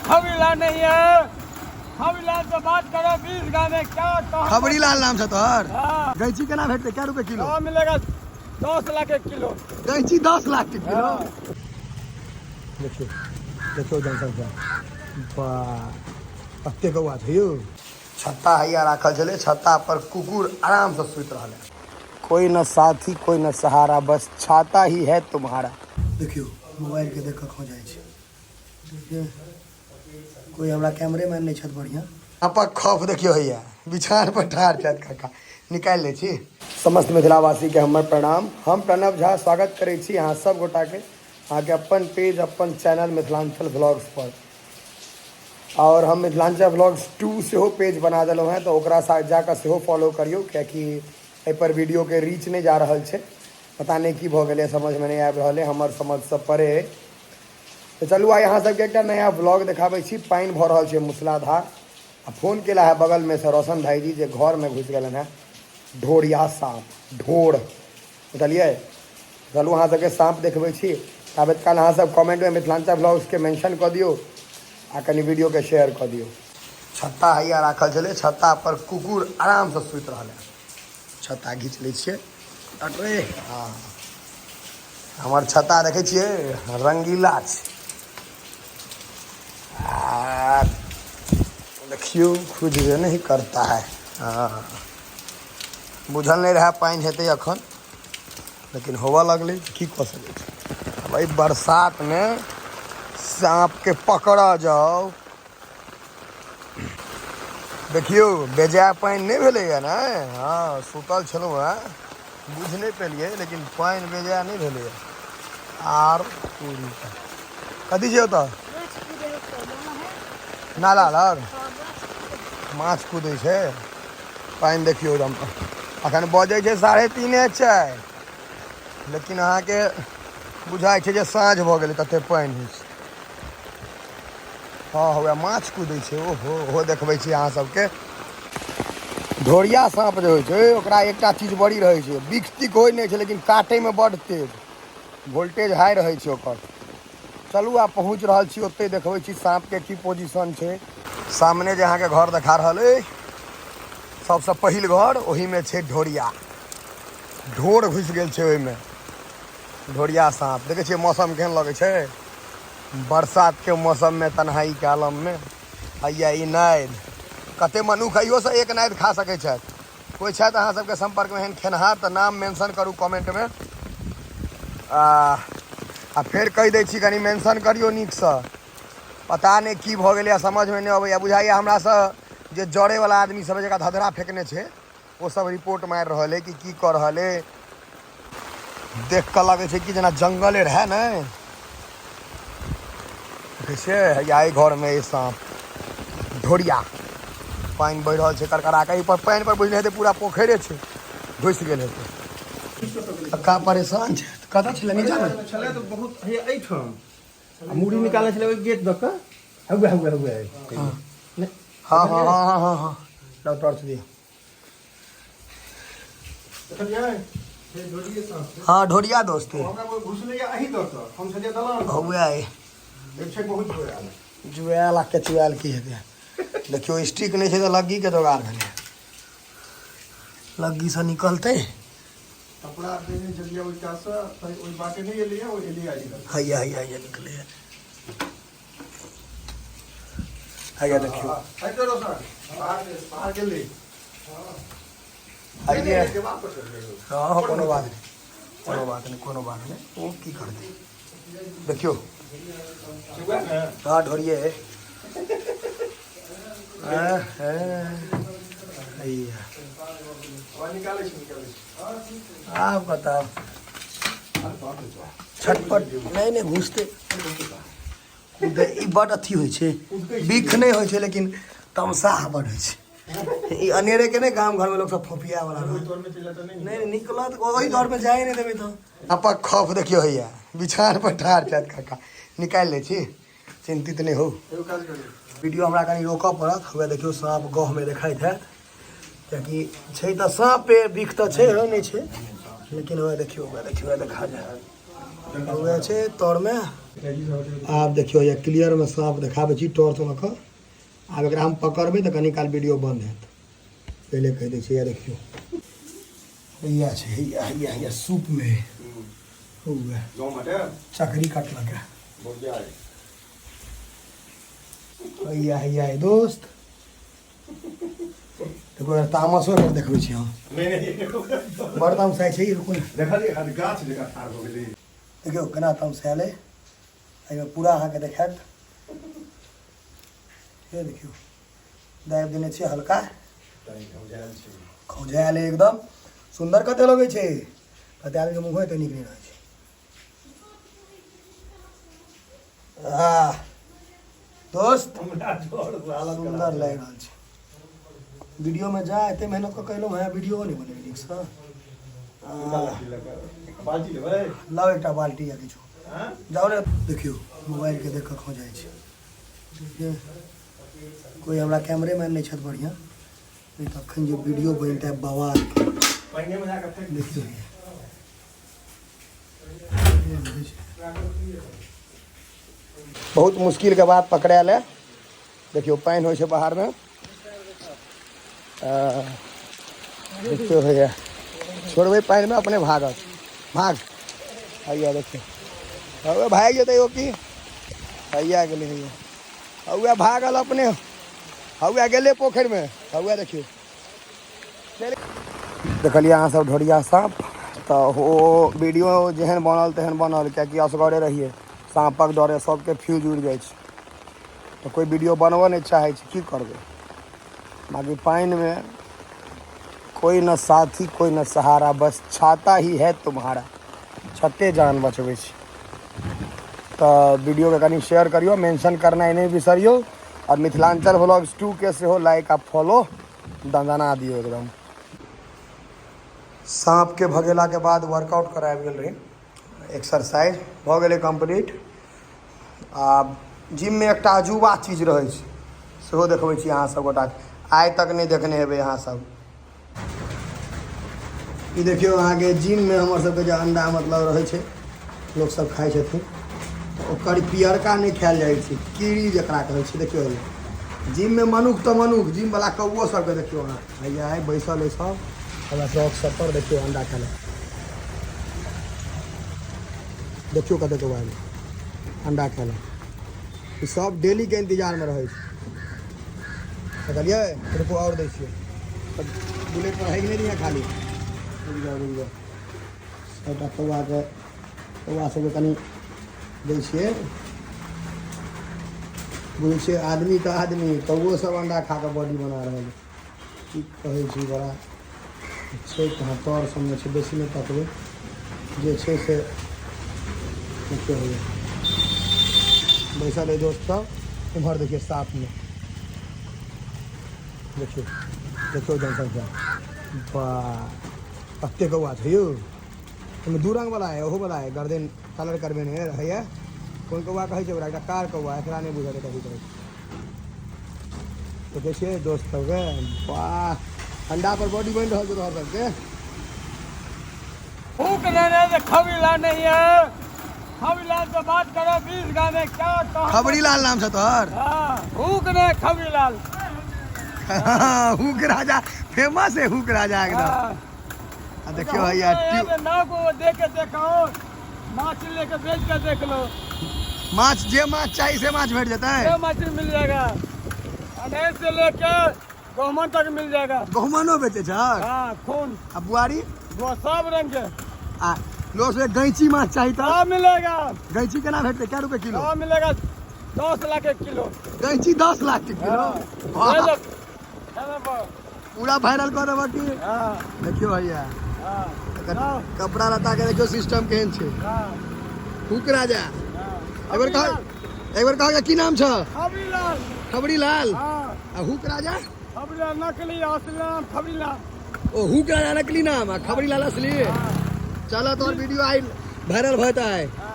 खबरीलाल नहीं है। खबरीलाल से बात करो, 20 गाँव में क्या कहा। खबरीलाल नाम छै तोहर? हाँ। गैची केना भेटतै? कै रुपए किलो? कहाँ मिलेगा? 10 लाख एक किलो। गैची 10 लाख के किलो? हाँ। देखियौ, देखियौ जनसंख्या, वाह, कते कौआ छै यौ। छत्ता हैया राखल छलै, छत्ता पर कुकुर आरामसँ सुति रहल है। कोई न साथी, कोई न सहारा, बस छाता ही है तुम्हारा। देखियौ, मोबाइल के देख कऽ खो जाइ छै। देखियौ, कोई हमरा कैमरेमैन नहि छथि बढ़िआँ। साँपक खौफ देखियौ, हैया बिछान पर ठाढ़ छथि काका, निकालि लै छी। समस्त मिथिलावासीके हमर प्रणाम। हम प्रणव झा स्वागत करै छी अहाँ सब गोटाके अहाँके अपन पेज, अपन चैनल मिथिलांचल व्लॉग्स पर। आओर हम मिथिलांचल व्लॉग्स 2 सेहो पेज बना देलहुँ हेँ, तऽ ओकरा साथ जाकऽ सेहो फॉलो करियौ, कियाकि एहिपर वीडियोके रीच नहि जा रहल छै। पता नहि की भऽ गेलै, समझमे नहि आबि रहल अइ, हमर समझसँ परे अइ। तऽ चलू, आइ अहाँ सबके एकटा नया व्लॉग देखाबै छी। पानि भऽ रहल छै मूसलाधार आ फोन केला है बगलमे से रोशन भाईजी जे घरमे घुसि गेलनि हेँ ढोरिया साँप, ढोर, बुझलियै? चलू, अहाँ सबके साँप देखबै छी। ताबत काल अहाँ सब कमेंटमे मिथिलांचल व्लॉग्सके मेंशन कऽ दियौ आ कनि वीडियोके शेयर कऽ दियौ। छत्ता हैया राखल छलै, छत्ता पर कुकुर आरामसँ सुति रहल है। छत्ता घीच लै छियै। अरे हँ, हमर छत्ता देखै छियै, रंगीला छै। आ देखियौ, खुजबे नहीं करता है। हँ, बुझल नहि रहए पानि हेतै एखन, लेकिन होबऽ लगलै। की कऽ सकै छी? आब एहि बरसातमे साँपके पकड़ऽ जाउ। देखियौ, बेजाय पानि नहि भेलैए ने। हँ, सुतल छलहुँ हेँ, बुझि नहि पेलियै, लेकिन पानि बेजाय नहि भेलैए। आर पूरी कथी छै ओतऽ? नाला लग माछ कुदै छै। पानि देखियौ एकदम। अखन बजै छै 3:30, 4, लेकिन अहाँके बुझाइ छै जे साँझ भऽ गेलै, तते पानि होइ छै। हँ, हौवे माछ कुदै छै। ओहो, ओहो देखबै छी अहाँ सबके। ढोरिया साँप जे होइ छै, ओकरा एकटा चीज बड़ी रहै छै, बिख तिख होइ नहि छै, लेकिन काटैमे बड्ड तेज, वोल्टेज हाई रहै छै ओकर। चलू, आब पहुँच रहल छी ओतहि, देखबै छी साँपके की पोजिशन छै। सामने जे अहाँके घर देखा रहल अइ, सबसँ पहिल घर, ओहिमे छै ढोरिया। ढोर घुसि गेल छै ओहिमे, ढोरिया साँप। देखै छियै मौसम केहन लगै छै बरसातके मौसममे, तन्हाइके आलममे। हैया ई नादि, कते मनुख अइयोसँ एक नादि खा सकै छथि। कोइ छथि अहाँ सबके सम्पर्कमे एहन खेनहार तऽ नाम मेंशन करू कमेंटमे। आ आ फेर कहि दै छी, कनि मेंशन करियौ नीकसँ। पता नहि की भऽ गेलैए, समझमे नहि अबैए। बुझाइए हमरासँ जे जड़ैवला आदमी सब जकरा धधरा फेकने छै, ओ सब रिपोर्ट मारि रहल अइ कि की कऽ रहल अइ। देख कऽ लगै छै कि जेना जंगले रहए ने। देखै छियै, हैया एहि घरमे अइ साँप ढोरिया। पानि बहि रहल छै करकरा कऽ। एहि पर पानि पर बुझने हेतै पूरा पोखरिए छै, घुसि गेल हेतै। कक्का परेशान छै। कतऽ छलै? नीचामे छलै तऽ बहुत हैया एहिठाम आ मूड़ी निकालने छलै ओहि गेट दऽ कऽ। हौवे, हौवे, हौवे। हँ हँ हँ हँ हँ हँ डॉक्टर से दियौ। देखलियै? हे, ढोरिये साँप छै। हँ, ढोरिया दोस्त। हमरा घुसलैया अही दऽ कऽ, हम छलियै दलान पर। हौवे अइ। एक छै बहुत जुआयल। जुआयल आ केचुआयल की हेतै? देखियौ, स्टिक नहि छै तऽ लग्गीके जोगाड़ भेलै। लग्गीसँ निकलतै। कपड़ा देने छलियै ओहि कातसँ, तऽ ओहि बाटे नहि एलैया, ओ एलैया इधर। हैया, हैया, हैया निकलै। हैया देखियौ। हटो रोशन, बाहर बाहर गेली। हैया। जवाब पर चल। हँ हँ कोनो बात नहि, कोनो बात नहि, कोनो बात नहि। ओ की करतै? देखियौ। हँ, ढोरिये है। हाँ, हैया। निकालै छी, निकालै छी। आब बताउ, छटपट नहि नहि घुसते कुदै। ई बड अथी होइ छै, बिख नहि होइ छै, लेकिन तमसाह बड होइ छै। ई अनेरे के नहि गाम घरमे लोक सब फोफिया वाला रहल। तोरमे चलि जाता नहि। नहि नहि, निकलत ओहि दौर में, जाए नहि देबै तऽ। साँपक खौफ देखियौ, हैया बिछान पर ठाढ़ छथि काका, निकालि लै छी, चिन्तित नहि हो। एगो काज करू। वीडियो हमरा कनि रोकऽ पड़त। हुए देखियौ, साँप गहमे देखाइत हैत, कियाकि छै तऽ साँपे, बिख तऽ छै, होइ नहि छै, लेकिन हुए देखियौ, हुए देखियौ, हुए देखा जाय, हुए छै तरमे। आब देखियौ या क्लियरमे साँप देखाबै छी टॉर्च लऽ कऽ। आब एकरा हम पकड़बै तऽ कनी काल वीडियो बंद हैत, पहिले कहि दै छी। या देखियौ, हैया छै, हैया हैया हैया सूपमे हौआ चकरी काटलक। हैया हैया है दोस्त, देखो यार, तामसो एकर देखबै छी हम। बड़ तामसाइ छै ई, रुकू ने। देखलियै हन गाछ जकाँ ठाढ़ भऽ गेलै। देखियौ केना तामसायल अइ। एहिमे पूरा अहाँके देखायत। हे देखियौ, दाबि देने छियै हल्का, खौंझायल अइ एकदम। सुन्दर कते लगै छै, कते आदमीके मुँहो एते नीक नहि रहै छै। आह दोस्त, सुन्दर लागि रहल छै वीडियोमे। जा एते मेहनत कऽ कऽ एलहुँ हेँ, वीडियो नहि बनेबै नीकसँ? बाल्टी लेबै? लाउ एकटा बाल्टी या किछु, जाउ ने। देखियौ, मोबाइलके देख कऽ खौंझाइ छै। कोइ हमरा कैमरेमैन नहि छथि बढ़िआँ, नहि तऽ अखन जे वीडियो बनितै बवालके। पानिमे जाकऽ फेंक। देखियौ, बहुत मुश्किलके बाद पकड़ायल है। देखियौ, पानि होइ छै बाहरमे। देखियौ भैया, छोड़बै पानिमे, अपने भागत। भाग हैया, देखियौ, हौवे भागि जेतै ओ की। हैया गेलै, हैया हौवे भागल अपने, हौवे गेलै पोखरिमे, हौवे देखियौ। देखलियै अहाँ सब ढोरिया साँप, तऽ ओ वीडियो जेहन बनल तेहन बनल, कियाकि असगरे रहियै। साँपक डरे सबके फ्यूज उड़ि जाइ छै, तऽ कोइ वीडियो बनबऽ नहि चाहै छै, की करबै? बाँकी पानिमे कोई न साथी, कोई न सहारा, बस छाता ही है तुम्हारा। छते जान बचबै छै। तऽ वीडियोके कनि शेयर करियौ, मेंशन करनाइ नहि बिसरियौ, आओर मिथिलाञ्चल व्लॉग्स 2 के सेहो लाइक आ फॉलो दंदना दियौ एकदम। साँपके भगेलाके बाद वर्कआउट करऽ आबि गेल रही। एक्सरसाइज भऽ गेलै कम्प्लीट। आ जिममे एकटा अजूबा चीज रहै छै, सेहो देखबै छी अहाँ सब गोटाके, आइ तक नहि देखने हेबै अहाँ सब। ई देखियौ, अहाँके जिममे हमर सबके जे अंडा मतलब रहै छै, लोक सब खाइ छथिन, तऽ ओकर पियरका नहि खायल जाइ छै, कीड़ी जकरा कहै छै। देखियौ, जिममे मनुख तऽ मनुख, जिमवला कौओ सबके देखियौ अहाँ। हैया है बैसल है सब हमरा शौक सब पर। देखियौ, अंडा खाय देखियौ, कते कौआ एलै अंडा खाय लए। ई सब डेलीके इंतजारमे रहै छै। देखलियै? रुकू, आओर दै छियै। तऽ बुलेट पर हेग नहि दिहे खाली। रुकि जाउ, रुकि जाउ। सबटा कौआके, कौआ सबके कनि दै छियै। बुझै छियै, आदमी तऽ आदमी, कौओ सब अंडा खा कऽ बॉडी बना रहल है। की कहै छी, बड़ा छै। कहाँ तर सबमे छै, बेसी नहि तकबै जे छै से। देखियौ, होइए बैसल है दोस्त सब। इम्हर देखियौ, साफमे देखियौ, देखियौ जनसंख्या। वाह, कते कौआ छै यौ! ओहिमे दू रंग वाला है, ओहो वाला है, गर्दन कलर करबेने रहैया। कोन कौआ कहै छै ओकरा? एकटा कार कौआ, एकरा नहि बुझल है कथी कहै छै। देखै छियै दोस्त सबके? वाह, अंडा पर बॉडी बनि रहल छै तोहर सबके। भूख नहीं है तो खबरीलाल नहीं है। खबरीलाल से बात करो, 20 गाने क्या कहा। खबरी लाल नाम छै तोहर? हाँ, भूख नहीं, खबरीलाल। हुक राजा फेमस है, हुक राजा एकदम। हाँ। आ देखियौ भैया। भूख नहीं है तो नाव को देख के देखो, माछ लेके बेच के देख लो। माछ, जे माछ चाही से माछ भेट जेतै? ये मछली मिल जाएगा, अनेर से लेके गहुमन तक मिल जाएगा। गहुमनो बेचै छ? हाँ, खून। आ बुआरी? वो सब रंग के। आ लोग से गैंची माछ चाही तऽ? सब मिलेगा। गैंची केना भेटतै? कै रुपए किलो? सब मिलेगा, 10 लाख एक किलो। गैंची 10 लाख के किलो? हाँ। वाह। ले लो। खाना पर। पूरा वायरल कऽ देबऽ की? हाँ। देखियौ भैया, हाँ। एकर हाँ। कपड़ा लत्ता के देखियौ सिस्टम केहन छै। हुक राजा। हाँ। एक बेर कह, एक बेर कह, की नाम छ? खबरीलाल। खबरी लाल। हाँ। आ हुक राजा? खबरीलाल नकली, असली नाम खबरीलाल। ओ हुक राजा नकली नाम आ खबरी लाल असली। चल, तोहर वीडियो आई वायरल भऽ जेतै।